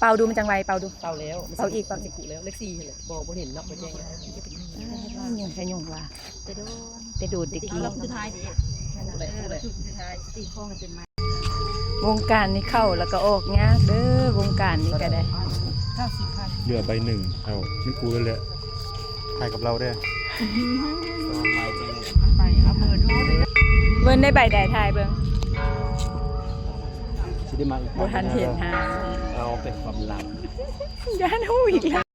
ເປົ່າດູ ມັນຈັ່ງໄວ ເປົ່າດູ. ເປົ່າແລ້ວ ເປົ່າອີກ ເປົ່າອີກ ມັນຊິກຸແລ້ວ ເລກສີ່ຫັ້ນແຫຼະ ບໍ່ ບໍ່ເຫັນເນາະ ບໍ່ແຈ້ງ. ອືມ ຍັງຂະຍຸງວ່າ ແຕ່ໂດນ ແຕ່ໂດນແຕ່ກີ້ ແຕ່ດູດແລ້ວ ເທື່ອສຸດທ້າຍເດ້ ເທື່ອສຸດທ້າຍ ຕີໂຄ້ງກັນຈົນມາ. ວົງການນີ້ເຂົ້າແລ້ວກໍອອກຍາກເດີ ວົງການນີ້ກໍໄດ້ ເກົ້າສິບພັນ ເຫຼືອໃບໜຶ່ງ. ເອົາ ມັນກູແລ້ວແຫຼະ ຖ່າຍກັບລາວເດີ ມັນໄປເອົາເບີໂທເລີຍ. ເບິ່ງໄດ້ໃບໃດ ຖ່າຍເບິ່ງ ຊິໄດ້ມາອີກ ບໍ່ທັນເຫັນຫາ ເອົາເປັນຄວາມລັບ ຢ້ານຮູ້ອີກແລ້ວ.